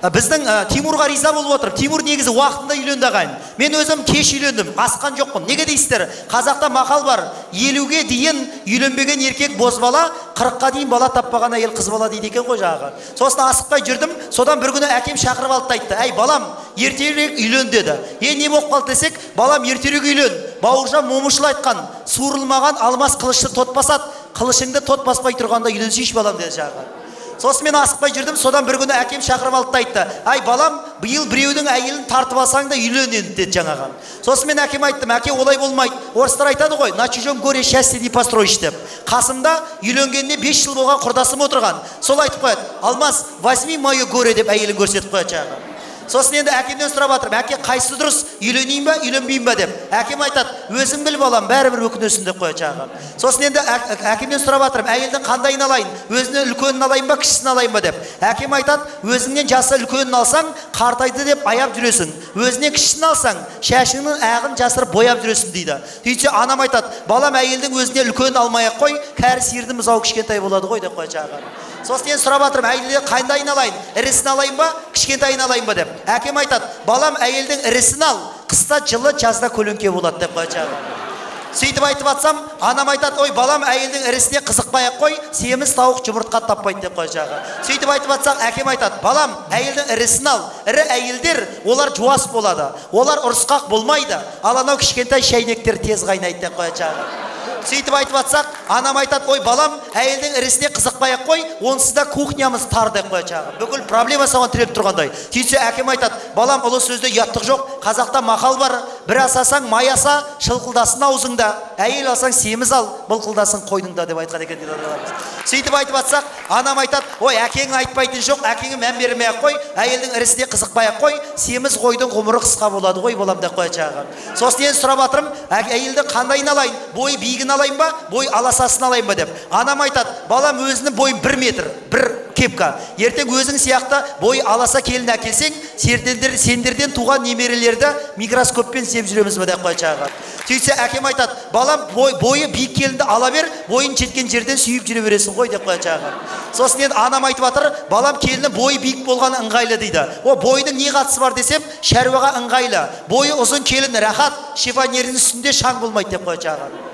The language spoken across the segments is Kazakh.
Біздің Тимурға риза болып отыр. Тимур негізі уақытында үйленді, ағайын. Мен өзім кеш үйлендім, асқан жоқпын. Неге дейсіздер? Қазақта мақал бар: 50-ге дейін үйленбеген еркек бозбала, 40-қа дейін бала таппаған әйел қыз бала дейді екен ғой жаңағы. Сосын асықпай жүрдім. Содан бір күні әкем шақырып алды да айтты: әй балам, ертерек үйлен деді. Е, не болып қалды десек, балам, ертерек үйлен. Бауыржан Момышұлы айтқан: суырылмаған алмас қылышты тот басады, қылышыңды тот баспай тұрғанда үйленсейші балам деді жаңағы. Сосын мен асықпай жүрдім. Содан бір күні әкем шақырып алды да айтты: ай балам, биыл біреудің әйелін тартып алсаң да үйлен енді деді жаңағы. Сосын мен әкеме айттым: әке, олай болмайды, орыстар айтады ғой, на чужом горе счастье не построишь деп. Қасымда үйленгеніне 5 жыл болған құрдасым отырған. Сол айтып қояды: Алмас, возьми мое горе деп әйелін көрсетіп қояды жаңағы. Сосын енді әкемнен сұрап жатырмын: әке, қайсысы дұрыс, үйленейін ба, үйленбеймін ба деп. Әкем айтады: өзің біл балам, бәрібір өкінесің деп қояды жаңағы. Сосын енді әкемнен сұрап жатырмын: әйелдің қандайын алайын, өзінен үлкенін алайын ба, кішісін алайын ба деп. Әкем айтады: өзіңнен жасы үлкенін алсаң, қартайды деп аяп жүресің, өзінен кішісін алсаң, шашыңның ағын жасырып бояп жүресің дейді. Сөйтсе анам айтады: балам, әйелдің өзіне үлкенін алмай ақ қой, кәрі сиырдың бұзауы кішкентай болады ғой деп қояды жаңағы. Сосын енді сұрап жатырмын: әйелден қандайын алайын, ірісін алайын ба, кішкентайын алайын ба деп. Әкем айтады: балам, әйелдің ірісін ал, қыста жылы, жазда көлеңке болады деп қояды жаңағы. Сөйтіп айтып жатсам, анам айтады: ой балам, әйелдің ірісіне қызықпай ақ қой, семіз тауық жұмыртқа таппайды деп қояды жаңағы. Сөйтіп айтып жатсақ, әкем айтады: балам, әйелдің ірісін ал, ірі әйелдер олар жуас болады, олар ұрысқақ болмайды, ал анау кішкентай шәйнектер тез қайнайды деп қояды жаңағы. Сөйтіп айтып жатсақ, анам айтады: ой балам, әйелдің ірісіне қызықпай ақ қой, онсыз да кухнямыз тар деп қояды жаңағы. Бүкіл проблема соған тіреліп тұрғандай. Сөйтсе әкем айтады: балам, ұлы сөзде ұяттық жоқ, қазақта мақал бар: бір асасаң май аса, шылқылдасын аузыңда, әйел алсаң семіз ал, былқылдасын қойныңда деп айтқан екен дейді аталарымыз. Сөйтіп айтып жатсақ, анам айтады: ой, әкең айтпайтын жоқ, әкеңе мән бермей ақ қой, әйелдің ірісіне қызықпай ақ қой, семіз қойдың ғұмыры қысқа болады ғой балам деп қояды жаңағы. Сосын енді сұрап жатырмын: әйелдің қандайын алайын, бойы биігін алайын ба, бойы аласасын алайын ба деп. Анам айтады: балам, өзінің бойы 1 метр бір кепка, ертең өзің сияқты бойы аласа келін әкелсең, сендерден туған немерелерді микроскоппен сеп жүреміз ба деп қояды жаңағы. Сөйтсе әкем айтады: балам, бойы биік келінді ала бер, бойын жеткен жерден сүйіп жүре бересің ғой деп қояды жаңағы. Сосын енді анам айтып жатыр: балам, келіннің бойы биік болғаны ыңғайлы дейді. О, бойының не қатысы бар десем, шаруаға ыңғайлы, бойы ұзын келін рахат, шифонердің үстінде шаң болмайды деп қояды жаңағы.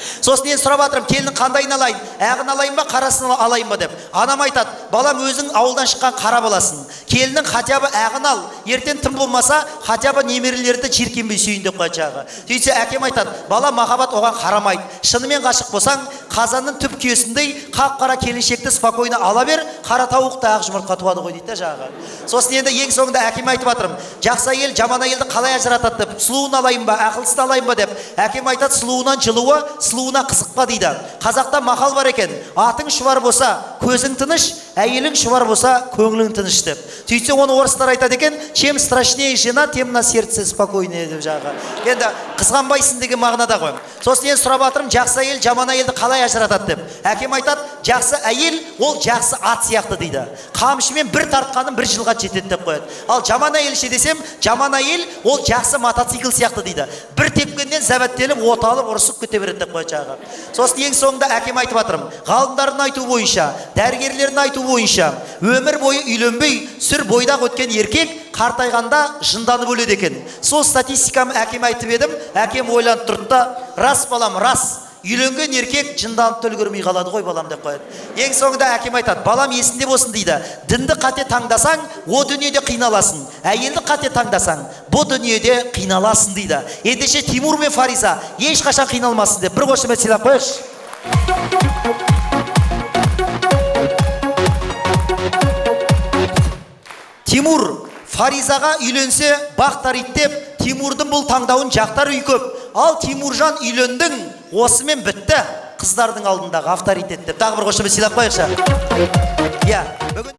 Сосын енді сұрап жатырмын: келіннің қандайын алайын, ағын алайын ба, қарасын алайын ба деп. Анам айтады: балам, өзің ауылдан шыққан қара баласың, келіннің хотя бы ағын ал, ертең тым болмаса хотя бы немерелерді жиіркенбей сүйін деп қояды жаңағы. Сөйтсе әкем айтады: балам, махаббат оған қарамайды, шынымен ғашық болсаң, қазанның түп күйесіндей қап қара келіншекті спокойно ала бер, қара тауық та ақ жұмыртқа туады ғой дейді да жаңағы. Сосын енді ең соңында әкеме айтып жатырмын: жақсы әйел жаман әйелді қалай ажыратады деп, сұлуын алайын ба, ақылдысын алайын ба деп. Әкем айтады: сұлуынан жылуы, сұлуына қызықпа дейді. Қазақта мақал бар екен: атың шұбар болса, көзің тыныш, әйелің шұбар болса, көңілің тыныш деп. Сөйтсе оны орыстар айтады екен: чем страшнее жена, тем на сердце спокойнее деп жаңағы. Енді қызғанбайсың деген мағынада ғой. Сосын енді сұрап жатырмын: жақсы әйел жаман әйелді қалай ажыратады деп. Әкем айтады: жақсы әйел ол жақсы ат сияқты дейді, қамшымен бір тартқаным бір жылға жетеді деп қояды. Ал жаман әйел ше десем, жаман әйел ол жақсы мотоцикл сияқты дейді, бір тепкеннен зәбәттеліп оталып ұрысып кете береді деп қояды жаңағы. Сосын ең соңында әкем айтып жатырмын: ғалымдардың айтуы бойынша, дәрігерлердің айтуы бойынша, өмір бойы үйленбей сүр бойдақ өткен еркек қартайғанда жынданып өледі екен. Сол статистиканы әкеме айтып едім, әкем ойланып тұрды да: рас балам, рас, үйленген еркек жынданып та үлгермей қалады ғой балам деп қояды. Ең соңында әкем айтады: балам, есіңде болсын дейді, дінді қате таңдасаң, о дүниеде қиналасың, әйелді қате таңдасаң, бұ дүниеде қиналасың дейді. Ендеше Тимур мен Фариза ешқашан қиналмасын деп бір қошемет сыйлап қояйықшы. Тимур Фаризаға үйленсе бақ тариды деп, Тимурдың бұл таңдауын жақтар үй көп. Ал Тимуржан, үйлендің, осымен бітті қыздардың алдындағы авторитет деп тағы бір қошемет сыйлап қояйықшы. Иә, бүгін